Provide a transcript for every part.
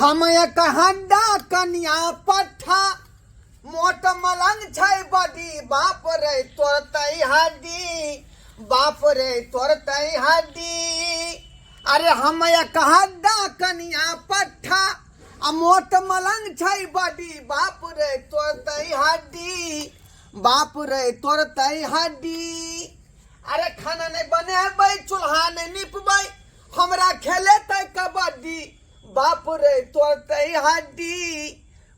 हम एक हड्डा कनिया पट्ठा मोट मलंग छै बडी बाप रे तोड़तै हड्डी बाप रे तोड़तै हड्डी। अरे हम एक हड्डा कनिया पट्ठा आ मोट मलंग छै बडी बाप रे तोड़तै हड्डी बाप रे तोड़तै हड्डी। अरे खाना नहीं बनेबै चूल्हा नहीं निपबै हमरा खेलेतै कबड्डी बाप रे तोड़तै हड्डी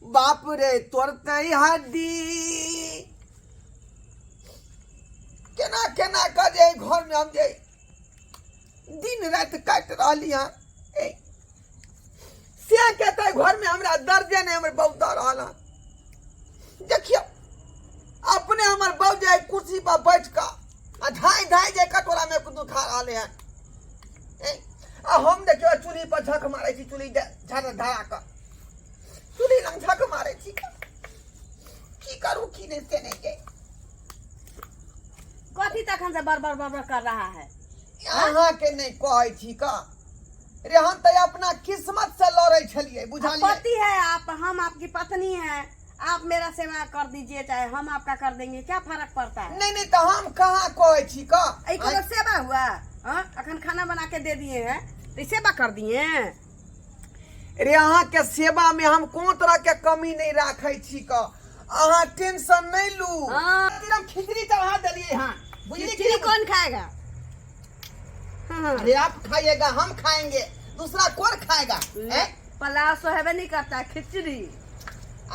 बाप रे तोड़तै हड्डी। केना केना कऽ जे घर में हम जे दिन राति काटि रहली हँ से के तऽ घर में हमरा दर्जे नहि हमर बहू दऽ रहल हँ। देखियौ अपने हमर बहू जे कुर्सी पर बैठ कऽ आ धाँइ धाँइ जे कटोरा में कुदू खा रहले हँ आ हम देखियौ चूल्ही पर झक मारै छी, चूल्ही झर धरा कऽ चूल्ही लग झक मारै छी। की करू की नहि से नहि के कथी तखन से बड़बड़ बड़बड़ कर रहा है? अहाँ के नहीं कहै छी का रे, हम तऽ अपना किस्मत से लड़ै छलियै, बुझलियै? पति है आप, हम आपकी पत्नी है, आप मेरा सेवा कर दीजिए चाहे हम आपका कर देंगे, क्या फर्क पड़ता है? नहीं नहीं तो हम कहाँ कहै छी का? ऐ कोनो सेवा हुआ? हाँ, अखन खाना बना के दे दिए हैं तो सेवा कर दिए? रे अहाँ के सेवा में हम कोनो तरह के कमी नहीं राखै छी का, अहाँ टेंशन नहीं लू। हाँ। हम खिचड़ी चढ़ा देलिए हाँ, बुझलिए? खिचड़ी कौन खाएगा? हाँ। अरे आप खाइएगा, हम खाएंगे, दूसरा कौन खाएगा? हैं? पुलाव तो है नहीं करता खिचड़ी।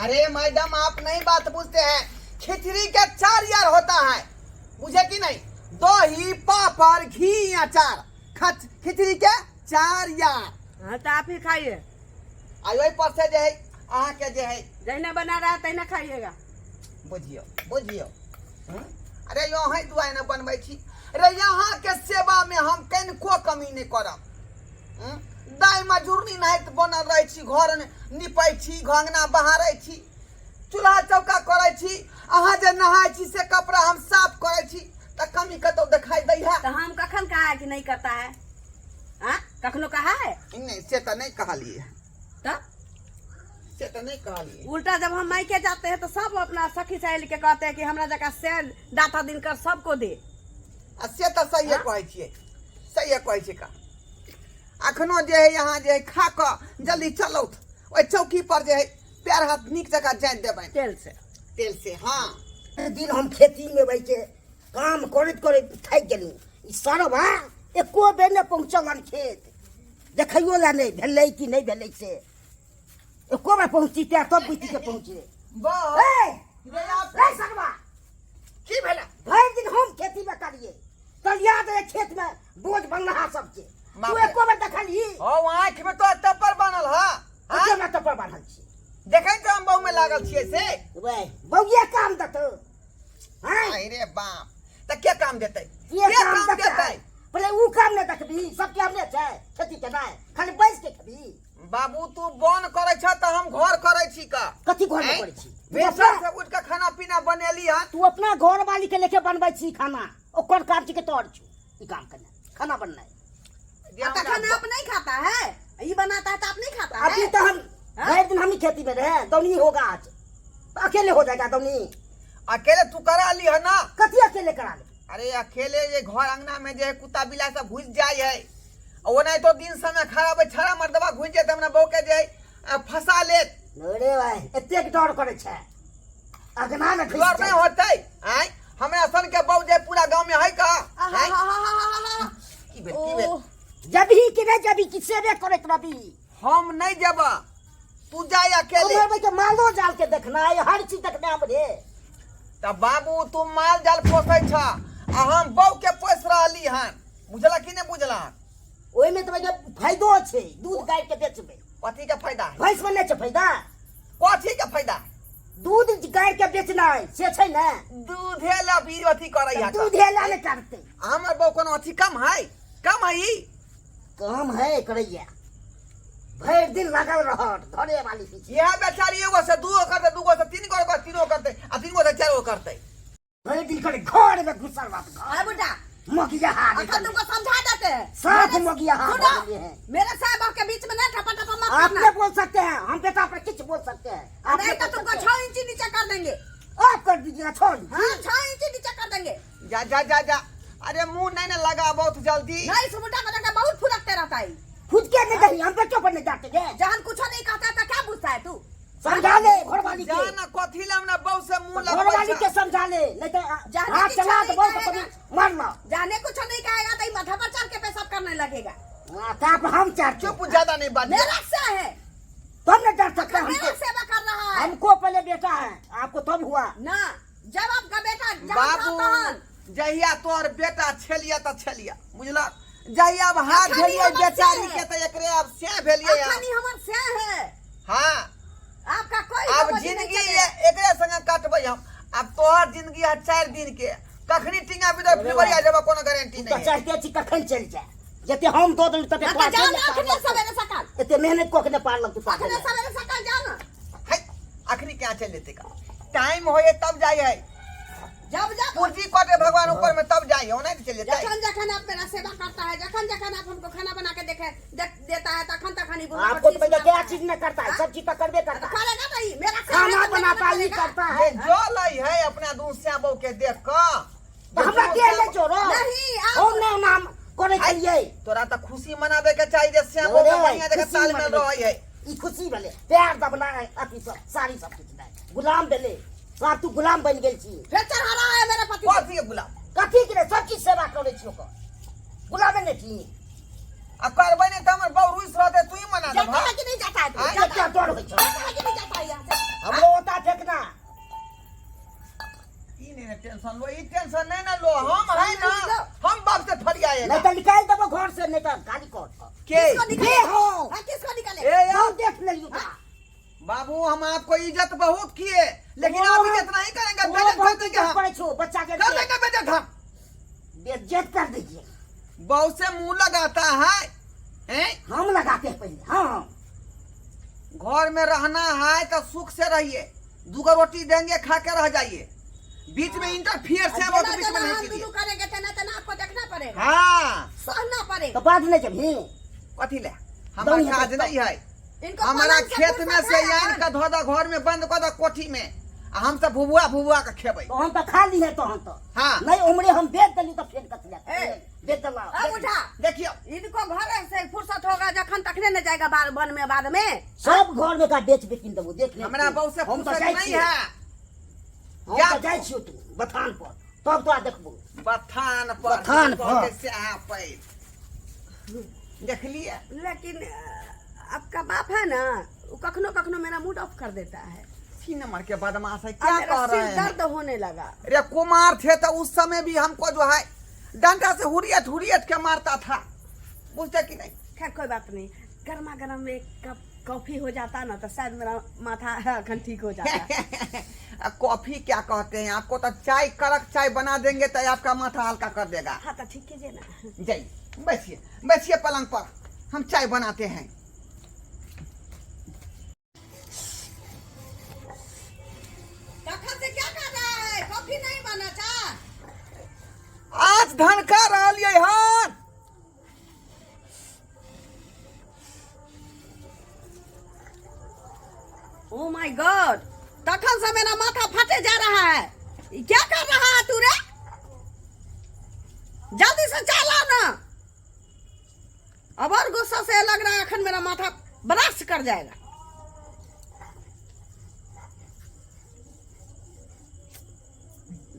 अरे मैडम आप नहीं बात पूछते हैं, खिचड़ी के 4 यार होता है, बुझे कि नहीं? दही पापड़ घी अचार, खिचड़ी के 4 यार। हाँ तो आप ही खाइए। आ ओहि पर से जे है अहाँ के जे है जहिना बना रहा है तहिना खाइएगा। बुझियो बुझियो। हम्म? अरे यो अहीं दुआरे ने बनबै छी रे, यहाँ के सेवा में हम कनिको कमी नहीं करब। हम्म? दाइ मजूरनी नाहित बनल रहै छी, घर निपै छी, घंगना बहारै छी, चूल्हा चौका करै छी, अहाँ जे नहाय छी से कपड़ा हम साफ करै छी, तऽ कमी कतौ देखाई दै है? तो हम कखन कहा है कि नहीं करता है? हाँ कखनो कहा है? नहीं से तऽ नहीं कहलिए। तो से तऽ नहीं कहलिए। उल्टा जब हम मायके जाते हैं तो सब अपना सखी सहेली के कहते हैं कि हमरा जगह से दाता दिनकर सबको दे। आ से तऽ सहिए कहै छियै, सहिए कहै छियै का। अखनो जे है यहाँ जे है खा कऽ जल्दी चलौथ ओहि चौकी पर जे है पैर हाथ नीक जकाँ जानि देबै तेल से, तेल से। हाँ दिन हम खेती में बैठे काम करैत करैत थाकि गेलहुँ, ई सरबा एको बेर नहि पहुँचल हन खेत देखैयो लए नहि भेलै कि नहि भेलै, से एको बेर पहुँचिते तब बुझिके पहुँचे। बस। ए, रे आप- रे सरबा की भेलै? भरि दिन हम खेती में करिए तलिया दे खेत में बोझ बनलहा सबके, बाप तू रे। एको बेर देखलही? ओ आँखि में तो टप्पर बनल ह। कते में टप्पर बान्हल छी? देखै तऽ हम बहु में लागल छियै से। वै बौए काम देतौ? हाँ? अरे बाप, तऽ के काम देतै? के के काम काम देतै? देतै? पहिले ऊ काम नहि देखबी, सबके हमरे छै खेती केनाइ, खाली बैस के खेबी। बाबू तू बन करै छ तऽ हम घर करै छी का। कथी घर में आँय? करै छी? तू बेसन अपना से उठ के खाना पीना बनेली हन। तू अपना घर वाली के लेके बनबै छी खाना, ओकर काम छी के तोर छु ई काम करना, खाना बननाइ। जे आ हमरा तखन आप नहीं खाता है, ये बनाता है तो आप नहीं खाता अभी है? तो हम हाँ? भर दिन हम ही खेती में रहे, दौनी होगा आज तो अकेले हो जाएगा दौनी। अकेले तू करा ली है ना? कथी अकेले करा ले? अरे अकेले ये घर अंगना में जे है कुत्ता बिल्ला सब घुस जाय है, ओना तो दिन समय खराब है, छड़ा मर्दबा घुस जाए हमरा बहू के जे है, फंसा लेत। अरे भाई एतेक डर करे छै अगना में घुस डर नहीं जाय। होतै? आँय हमरा सन के बहू जे पूरा गांव में है का? आँय? की भेल, की भेल? ओह, जबही कि नहीं जबही कि सेवे करैत रहबी? हम नहीं जेबा, तू जाय अकेले। हमर के मालो जाल के देखना है, हर चीज देखना हमरे। त बाबू तू माल जाल पोसै छ आ हम बहू के पोस रहली हन, बुझला कि नहीं बुझला? ओहिमे में तो भैया फायदो छै, दूध गाय के बेचबै। कथी के फायदा है? भैंस में नहीं छै फायदा। कथी के फायदा? दूध गाय के बेचनाइ से छै ने। दूधे ला भी अथी करै है। दूधे ला नहीं करते। हमर बहू कोनो अथी कम है? कम है ई? कम है करैया, भरि दिन लागल रहत घरे वाली पीछे। इएह बेचारी एगो से दूगो करतै, दूगो से तीन गो करतै, तीनो करतै आ तीन गो से चारि गो करतै। भरि दिन करे घर में घुसल रहत घर। अरे बेटा मगिया हार अखन तुमको समझा देते हैं। साफ मेरे- मगिया हार सुनो, बन गए हैं। मेरे साहब के बीच में ना ठपा ठपा मत आप करना। नहीं बोल सकते हैं, हम बेटा पर किच बोल सकते हैं। आप नहीं नहीं तो कर तुमको सकते 6 इंची नीचे कर देंगे। हैं। आप कर दीजिएगा छोड़। हाँ, 6 इंची नीचे कर देंगे। जा जा जा जा, अरे मुंह नहीं ना लगा बहुत जल्दी। नहीं, इस बुढ़ा को देखा बहुत फुदकते रहता है। खुद के नहीं कहीं, हम बच्चों पर नहीं जाते हैं। जहन कुछ नहीं कहता है तो क्या पूछता है तू? समझा ले घरवाली जा के, ना कथी ला हमरा बहू से मुंह लगबै घरवाली छै। के समझा ले, नहीं तो जाने हाथ की चला इच्छा तो बहुत नहीं कभी करेगा। मार लो। जाने कुछ नहीं कहेगा तो ये माथा पर चढ़ के पेशाब करने लगेगा। हाँ, तो आप हम चार चुप, ज्यादा नहीं बात। मेरा से है, तब न डर सकते मेरा हमको। सेवा कर रहा है। हमको पहले बेटा है, आपको तब हुआ ना जब आपका बेटा जब बाबू तहन जहिया तोहर बेटा छेलिया तऽ छेलिया, बुझलक? जहिया अब हाथ अखनी भेलियै हमर बेचारी से के तऽ एकरे अब से भेलियै। अखनी हमर से है। हाँ, आपका कोई अब समझ नहीं जिंदगी चलेगा। एकरे संगे कटबै हम। अब तोहर जिंदगी है 4 दिन के, कखनी टिंगा बिदर अरे फिर आ वाह। जेबा, कोनो गारंटी तू तऽ नहीं है। चाहते छी कखन चलि जाए, जते हम दऽ देलहुँ तते ना तो तोरा जाओ चलि ना अखने जाए। सवेरे सकाल, एते मेहनत कऽ के नहि पार लगतौ तोरा। अखने सवेरे सकाल जाओ ना। है, अखनी क्या चल जेते का टाइम होए तब जाय है। जब जब पूंजी कटे भगवान ऊपर में तब जाय हो, नहीं तो चल जेते। जखन जखन आप मेरा सेवा करता है, जखन जखन आप हमको खाना बना के देखे देता है, तखन तखन ही बुढ़ा आपको को तो पहले चीज क्या बनाता चीज है। न करता है, सब चीज तो करबे करता तो है। करेगा नहीं, मेरा सेवा खाना है तो मेरा बनाता ही करेगा। करता है। ये जो लई है अपना दूसरा बहू के देख क तो हमरा के नहीं छोड़ो। नहीं, आप- हम नहीं नाम करे छलियै। तोरा तऽ खुशी मनाबे के चाहिए जे श्याम बहू के अरे, बढ़िया जगह खुशी तालमेल मनबै। रहै है। ई खुशी भेलै प्यार दबला है, अथी सब साड़ी सब किछु नहि, गुलाम भेलै साहब, तू गुलाम बनि गेल छी। फिर चढ़ा रहा है मेरे पति को। कथी के गुलाम? कथी के सब चीज सेवा करै छी ओकर, गुलामे नहि छी। आ करबै नहि तऽ हमर बहू रुसि रहतै, तू ही मना जाता देबह। है कि नहीं जाता है तू? हाँ, जाता एकटा है डर होइ छौ। जाता है कि नहीं जाता है यहाँ से? हमरो ओता फेकना। ई नहीं ना टेंशन लो, ई टेंशन नहीं ना लो, हम है ना, नहीं लो। हम बाप से फरियाएगा। नहीं तऽ निकालि देबो घर से, नहीं तऽ गाली कर। के? किसको निकाले? के हो? हाँ, किसको निकाले? ए यार हम देख लेलियो तोरा। बाबू, हम आपको इज्जत बहुत किए, लेकिन वो आप हम- इज्जत नहीं करेंगे। वो बेइज्जत कर बहुत देंगे इज्जत हम। करै छौ बच्चा के। कर देंगे बेइज्जत हम। बेइज्जत कर दीजिए। बहू से मुंह लगाता है, हैं? हम लगाते हैं पहले। हाँ, घर में रहना है तो सुख से रहिए, दूगो रोटी देंगे खा के रह जाइए, बीच में इंटरफियर से बहुत जेना बीच में जेना नहीं हम कीजिए। दुनू करेंगे तेना तेना आपको देखना पड़ेगा। हाँ, सहना पड़ेगा। तो बाद नहीं जब कथी ले हमारा दही है काज तो। नहीं है। इनको हमारा पलंग से खेत में फुर्सत से है आन अपन। के धो दो घर में बंद कर दो कोठी में, आ हम सब भुभुआ भुभुआ के खेबै। तो हम तो खा ली है, तो हम तो हाँ। नहीं उम्रे हम बेच दिली तो फेर कथी ए। बेच दिला। अब उठा। देखियो, इनको घर से फुर्सत होगा जखन तखने न जाएगा बाल वन में बाद में। सब घर में का बेच बेकिन देबो देख ले। हमरा बहू से हम तो फुर्सत जाइ नहीं छियै। है। हम जा तो जाइ छियौ तू बथान पर तब तोरा देखबो। बथान पर। बथान पर। से अहाँ पैर देखलिए। लेकिन आपका बाप है ना, वो कखनो कखनो मेरा मूड ऑफ कर देता है। तीन नंबर के बदमाश है। अब क्या मेरा कह सिर रहे हैं? दर्द होने लगा। अरे कुमार थे तो उस समय भी हमको जो है डंडा से हुरियत हुरियत के मारता था, बुझते कि नहीं? खैर कोई बात नहीं, गर्मा गर्म एक कप कॉफी हो जाता ना तो शायद मेरा माथा अखन ठीक हो जाता। आ, कॉफी क्या कहते हैं आपको, तो चाय कड़क चाय बना देंगे तो आपका माथा हल्का कर देगा। हाँ तो ठीक कीजिए ना। जाइए बैठिए, बैठिए पलंग पर, हम चाय बनाते हैं। कखन से क्या कर रहा है? कॉफी नहीं बना चा? आज धन खा रहा हन। ओ my God, तखन से मेरा माथा फटे जा रहा है। ई क्या कर रहा है तू रे? जल्दी से चाय लाओ ना। अब और गुस्सा से लग रहा है अखन मेरा माथा ब्रश कर जाएगा।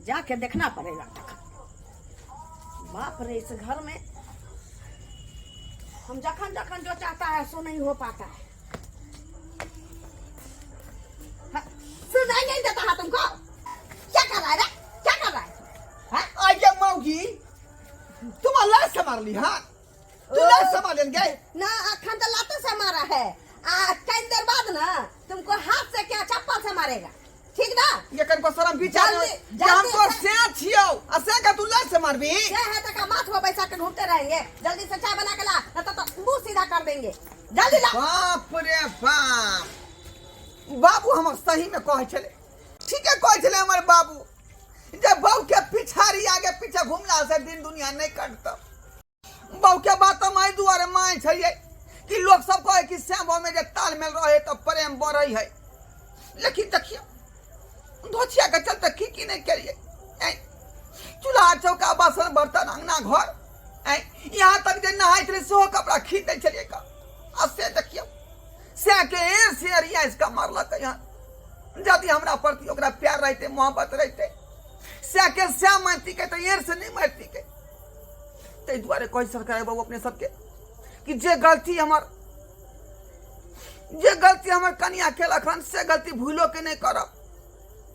जाके देखना पड़ेगा तखन। बाप रे, इस घर में हम जखन जखन जो चाहता है सो नहीं हो पाता है। हाँ, सुनाई नहीं देता है तुमको? क्या कर रहा है रे? क्या कर रहा है हाँ? आगे मौगी, तुम अल्लाह से मारली। हाँ, तू लात से मार गए ना, अखन तो लाते से मारा है, आ कई देर बाद ना तुमको हाथ से क्या चप्पल से मारेगा, ठीक ना? ये कन को शरम विचार जल्दी- कि हम जल्दी तो से- से छियो आ से का तू लात से मारबी। ये है तो का माथ में बैठा के घूमते रहेंगे। जल्दी से चाय बना के ला, ना तो मुंह सीधा कर देंगे। जल्दी ला। बाप रे बाप, बाबू हमर सही में कहै छलै, ठीके कहै छलै हमर बाबू। जे बहू के पिछाड़ी आगे पीछे घुमला से दिन दुनिया नहीं कटत। बहू के बात हम एहि दुआरे मानै छलियै कि लोक सब कहै कि श्याम में जे तालमेल रहे तऽ प्रेम बढ़ै है, लेकिन देखियौ धोछिया के चलते की की नहीं केलियै। चूल्हा चौका बासन बर्तन अंगना घर, यहाँ तक जे नहाइत रहे सेहो कपड़ा खींच दै छलियै का। आ से देखियौ से के से अरिया इसका मारलक यहाँ। यदि हमरा प्रति ओकरा प्यार रहते, मोहब्बत रहते, से के से मारती के तऽ एर से नहीं मारती के। ताहि दुआरे कहै सरकार बाबू अपने सबके कि जे गलती हमर कनिया केलक हन से गलती भूलो के नहीं करब।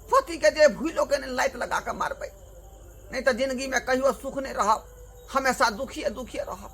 पति के जे भूलो के नहीं लात लगा के मारबै, नहीं तऽ जिंदगी में कहियो सुख नहीं रहब, हमेशा दुखिए दुखिए रहब।